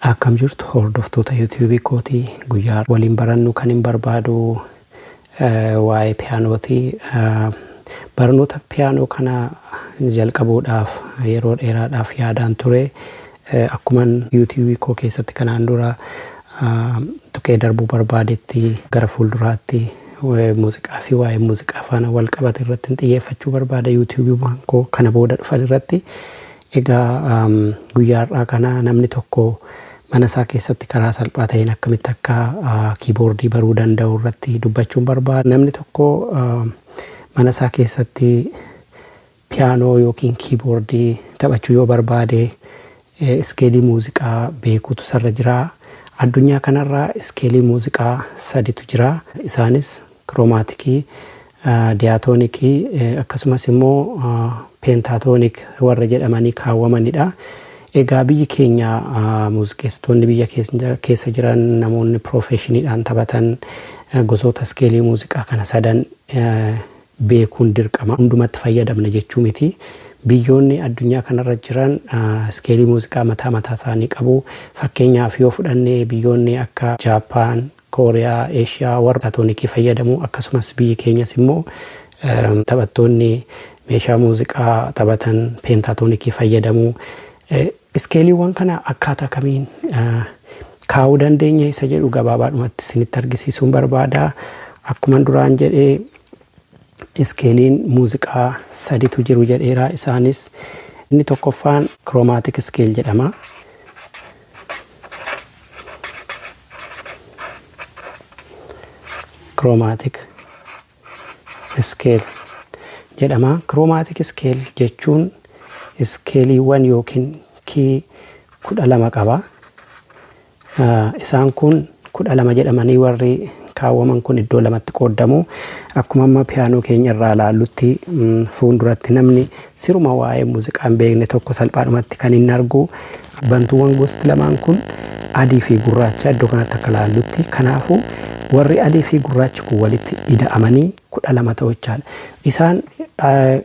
Akkam jirtu hordoftoota YouTubeii kootii? Guyyaa waliin barannu kan hin barbaadu waa'ee piyaanooti. Barnoota piyaanoo kana jalqabuudhaaf yeroo dheeraadhaaf yaadaan ture. Akkuman YouTubeii koo keessatti kanaan dura tuqee darbuu barbaadetti, gara fuulduraatti muuziqaa fi waa'ee muuziqaa faana wal qabate irratti xiyyeeffachuu barbaada YouTubeiiwwan koo kana booda dhufan irratti. Egaa guyyaa har'aa kana namni tokko mana isaa keessatti karaa salphaa ta'een akkamitti akka kiiboordii baruu danda'u irratti dubbachuun barbaada. Namni tokko mana isaa keessatti piyaanoo yookiin kiiboordii taphachuu yoo barbaade, iskeelii muuziqaa beekuutu isarra jira. Addunyaa kanarra iskeelii muuziqaa saditu jira. Isaanis kiroomaatikii, diyaatoonikii, akkasumas immoo pentaatoonik warra jedhamanii kaawwamanidha. Egaa biyyi keenya muuziqeessitoonni biyya keessa jiran, namoonni piroofeeshiniidhaan taphatan, gosoota iskeelii muuziqaa kana sadan beekuun dirqama. Hundumatti fayyadamna jechuu miti. Biyyoonni addunyaa kanarra jiran iskeelii muuziqaa mataa mataa isaanii qabu. Fakkeenyaaf yoo fudhanne, biyyoonni akka Jaappaan, Kooriyaa, Eeshiyaa warra diyaatoonikii fayyadamu. Akkasumas biyyi keenyas immoo taphattoonni meeshaa muuziqaa taphatan peentaatoonikii fayyadamu. Iskeeliiwwan kana akkaataa kamiin kaa'uu dandeenya isa jedhu gabaabaadhumatti isinitti argisiisuun barbaada. Akkuma duraan jedhee, iskeeliin muuziqaa saditu jiru jedheera. Isaanis inni tokkoffaan chromatic scale jedhama. Chromatic scale jedhama. Chromatic scale jechuun iskeeliiwwan yookiin key 12 qaba. Isaan kun 12 jedhamanii warri kaawwaman kun iddoo lamatti qoodamu. Akkuma amma piyaanoo keenya irraa ilaallutti, fuulduratti namni siruma waa'ee muuziqaa hin beekne tokko salphaadhumatti kan inni argu bantuuwwan gosti lamaan kun adii fi gurraacha iddoo kanatti akka ilaallutti. Kanaafuu warri adii fi gurraachi kun walitti ida'amanii 12 ta'u jechaadha. Isaan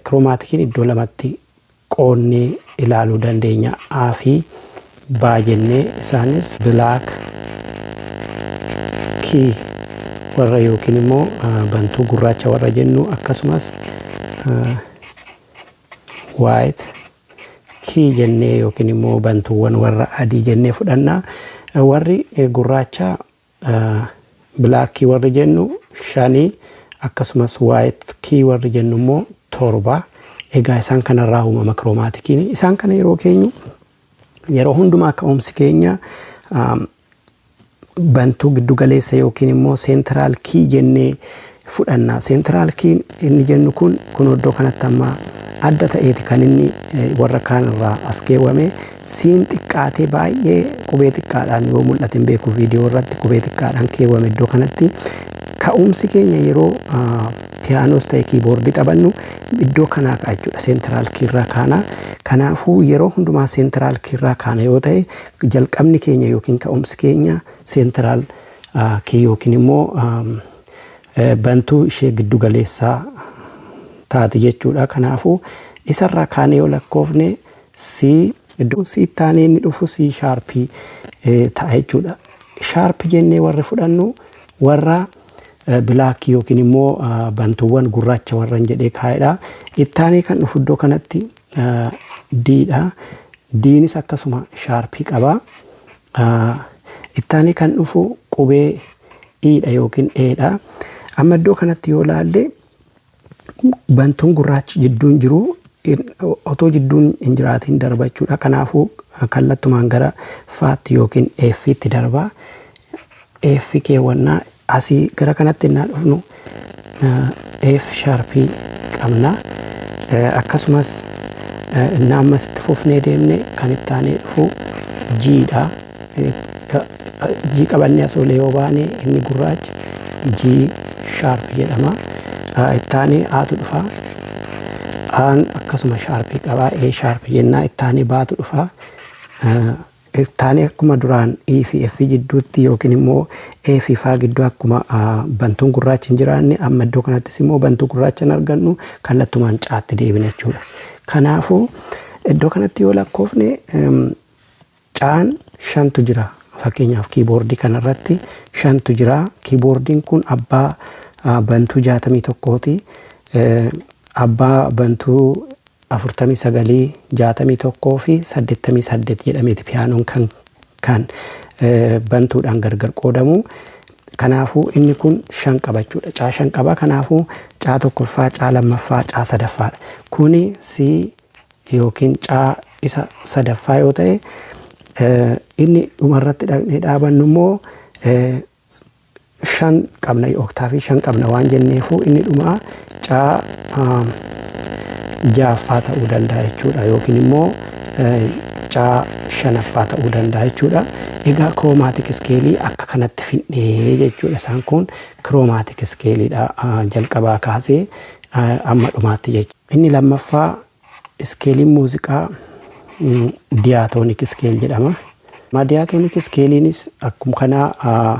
kiromaatikiin iddoo lamatti qoonnee ilaaluu dandeenya. A fi B jennee, isaanis black key warra yookiin immoo bantuu gurraacha warra jennu, akkasumas white key jennee yookiin immoo bantuuwwan warra adii jennee fudhanna. Warri gurraacha, black key warri jennu shanii, akkasumas white key warri jennu immoo torba. Egaa isaan kanarraa uumama kiromaatikiin. Isaan kana yeroo keenyu, yeroo hundumaa ka'umsi keenya bantuu giddu galeessa yookiin immoo central key jennee fudhanna. Central key inni jennu kun iddoo kanatti amma adda ta'eeti kan inni warra kaan irraa as keewwame. Siin xiqqaatee baay'ee qubee xiqqaadhaan yoo mul'ate hin beeku, viidiyoo irratti qubee xiqqaadhaan keewwame iddoo kanatti. Ka'umsi keenya yeroo piyaanoos ta'e kiiboordii taphannu iddoo kanaa ka'a jechuudha. Central key irraa kaana. Kanaafuu yeroo hundumaa central key irraa kaana yoo ta'e, jalqabni keenya yookiin ka'umsi keenya central key yookiin immoo bantuu ishee giddu galeessaa taati jechuudha. Kanaafuu isarraa kaanee yoo lakkoofne, C, iddoo C taanee inni dhufu C sharpii ta'a jechuudha. Sharp jennee warri fudhannu warra black yookiin immoo bantuuwwan gurraacha warran jedhee kaa'edha. Ittaanee kan dhufu iddoo kanatti D'dha. D'nis akkasuma sharpii qaba. Ittaanee kan dhufu qubee E'dha yookiin E'dha. Amma iddoo kanatti yoo ilaalle, bantuun gurraachi jidduun jiru otoo jidduun hin jiraatiin darba jechuudha. Kanaafuu kallattumaan gara F'aatti yookiin F'tti darba. F keewwannaa. Asii gara kanatti innaa dhufnu F sharpii qabna. Akkasumas innaa ammas itti fufnee deemne, kan itti aanee dhufu G'dha. G qabannee as olee yoo baane, inni gurraachi G sharp jedhama. Itti aanee A'tu dhufa. A'n akkasuma sharpii qaba. A sharp jennaa. Itti aanee B'tu dhufa. Itti aanee akkuma duraan E fi F jidduutti yookiin immoo A fi F gidduu akkuma bantuun gurraachi hin jiraanne, amma iddoo kanattis immoo bantuu gurraacha hin argannu, kallattumaan C'tti deebina jechuudha. Kanaafuu iddoo kanatti yoo lakkoofne, C'n shantu jira. Fakkeenyaaf, kiiboordii kanarratti shantu jira. Kiiboordiin kun abbaa bantuu 61ti. Abbaa bantuu 49, 61 fi 88 jedhameeti piyaanoon kan bantuudhaan gargar qoodamu. Kanaafuu inni kun shan qaba jechuudha. Caa shan qaba. Kanaafuu caa tokkoffaa, caa lammaffaa, caa sadaffaadha. Kuni C yookiin caa isa sadaffaa yoo ta'e, inni dhumarratti dhaqnee dhaabannu immoo shan qabna, oktaavii shan qabna waan jenneefu, inni dhumaa caa ja'affaa ta'uu danda'a jechuudha, yookiin immoo caa shanaffaa ta'uu danda'a jechuudha. Egaa chromatic scaleii akka kanatti fidnee jechuudha. Isaan kun chromatic scaleiidha, jalqabaa kaasee amma dhumaatti jechuudha. Inni lammaffaa scaleiin muuziqaa diatonic scale jedhama. Diatonic scaleiinis akkuma kanaa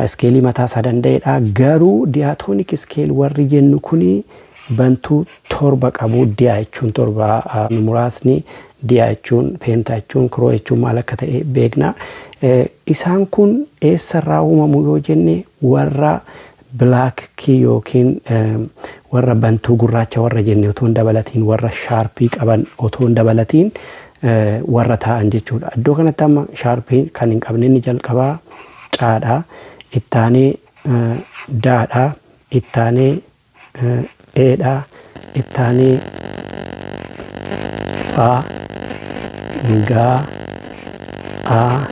scaleii mataa isaa danda'edha. Garuu diatonic scale warri jennu kuni bantuu torba qabu. Dia jechuun torba, muraasni dia jechuun, penta jechuun, chro jechuun maal akka ta'e beekna. Isaan kun eessarraa uumamu yoo jenne, warra black key yookiin warra bantuu gurraacha warra jenne otoo hin dabalatiin, warra sharpii qaban otoo hin dabalatiin warra taa'an jechuudha. Iddoo kanatti amma sharpii kan hin qabne inni jalqabaa caadha. Ittaanee daadha. Ittaanee eedha. Ittaanee faa, gaa, aa,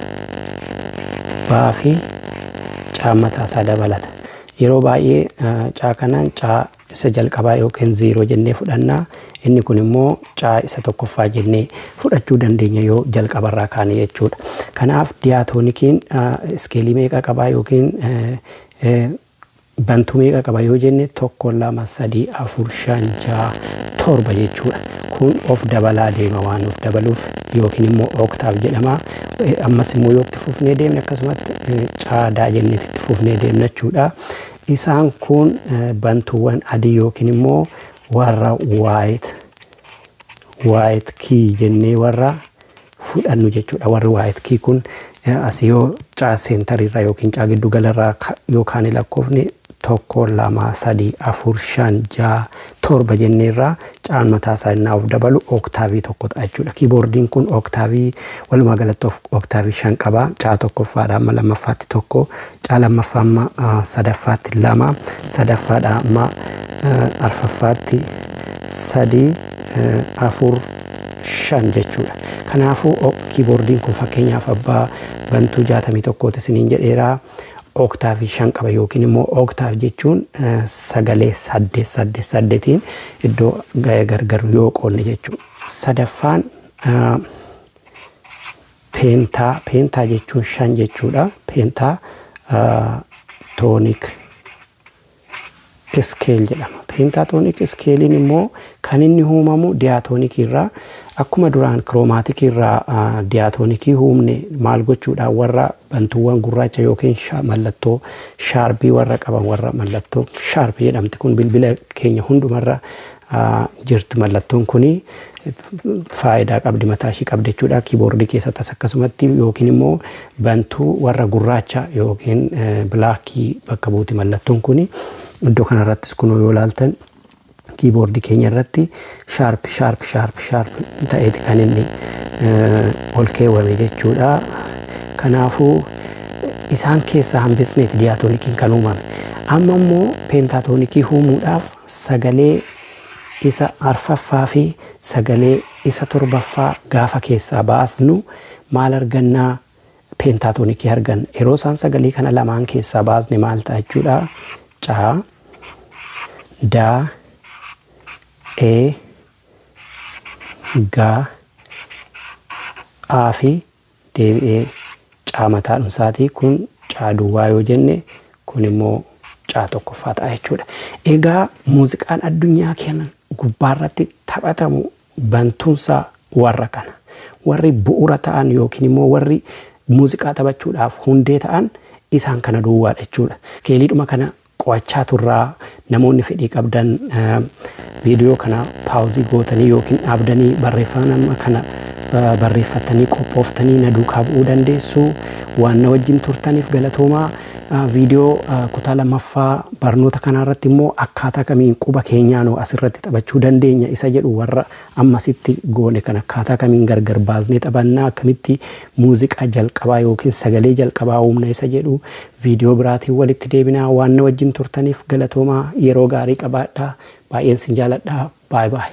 baa fi caa mataa isaa dabalata. Yeroo baay'ee caa kanaan caa isa jalqabaa yookiin zero jennee fudhannaa. Inni kun immoo caa isa tokkoffaa jennee fudhachuu dandeenya yoo jalqabarraa kaane jechuudha. Kanaaf diatoniciin scaleii meeqa qabaa yookiin bantuu meeqa qaba yoo jenne, tokko, lama, sadii, afur, shan, ja'a, torba jechuudha. Kun of dabalaa deema waan of dabaluuf yookiin immoo octave jedhama. Ammas immoo yoo itti fufnee deemne, akkasumatti caadaa jennee itti fufnee deemna jechuudha. Isaan kun bantuuwwan adii yookiin immoo warra white key jennee warra fudhannu jechuudha. Warri white key kun asii yoo caa centeriirraa yookiin caa giddu galarraa yookaan lakkoofne, tokko, lama, sadii, afur, shan, ja'a, torba jenneerraa, caan mataa isaa innaa of dabalu octaveii tokko ta'a jechuudha. Kiiboordiin kun octaveii walumaa galatti octaveii shan qaba. Caa tokkoffaadha amma lammaffaatti tokko, caa lammaffaa amma sadaffaatti lama, sadaffaadha amma arfaffaatti sadii, afur, shan jechuudha. Kanaafuu kiiboordiin kun fakkeenyaaf abbaa bantuu 61ti isiniin jedheeraa. Octaveii shan qaba, yookiin immoo octave jechuun sagalee saddeet saddeet saddeetiin iddoo gargar yoo qoodne jechuudha. Sadaffaan penta. Penta jechuun shan jechuudha. Pentatonic scale jedhama. Pentatonic scaleiin immoo kan inni uumamu diatonicii irraa, akkuma duraan chromaticii irraa diatonicii uumne. Maal gochuudhaan? Warra bantuuwwan gurraacha yookiin mallattoo sharpii warra qaban, warra mallattoo sharpii jedhamti kun bilbila keenya hundumarra jirti. Mallattoon kuni faayidaa qabdi, mataa ishii qabdi jechuudha. Kiiboordii keessattis akkasumatti yookiin immoo bantuu warra gurraacha yookiin blackii bakka buuti mallattoon kuni. Iddoo kanarrattis kunoo yoo ilaaltan, kiiboordii keenya irratti sharp, sharp, sharp, sharp ta'eeti kan inni ol keewwame jechuudha. Kanaafuu isaan keessaa hambisneeti diatoniciin kan uumame. Amma immoo pentatonicii uumuudhaaf sagalee isa arfaffaa fi sagalee isa torbaffaa gaafa keessaa baasnu maal argannaa? Pentatonicii arganna. Yeroo isaan sagalee kana lamaan keessaa baasne maal ta'a jechuudha? Caa, daa, e, gaa, aa fi deebi'ee caa mataa dhumsaatii. Kun caa duwwaa yoo jenne, kun immoo caa tokkoffaa ta'a jechuudha. Egaa muuziqaan addunyaa keenya gubbaarratti taphatamu bantuunsaa warra kana. Warri bu'uura ta'an yookiin immoo warri muuziqaa taphachuudhaaf hundee ta'an isaan kana duwwaadha jechuudha. Scaleiidhuma kana qo'achaa turraa. Namoonni fedhii qabdan viidiyoo kana pauseii gootanii yookiin dhaabdanii barreeffama kana Barreeffattanii qophooftanii na duukaa bu'uu dandeessu. Waan na wajjin turtaniif galatoomaa. Viidiyoo kutaa lammaffaa barnoota kanaa irratti immoo akkaataa kamiin quba keenyaanoo asirratti taphachuu dandeenya isa jedhu, warra ammasitti goone kan akkaataa kamiin gargar baasnee taphannaa, akkamitti muuziqaa jalqabaa yookiin sagalee jalqabaa uumna isa jedhu viidiyoo biraatiin walitti deebinaa. Waan na wajjin turtaniif galatoomaa. Yeroo gaarii qabaadhaa. Baay'een sin jaaladhaa. Baay baay.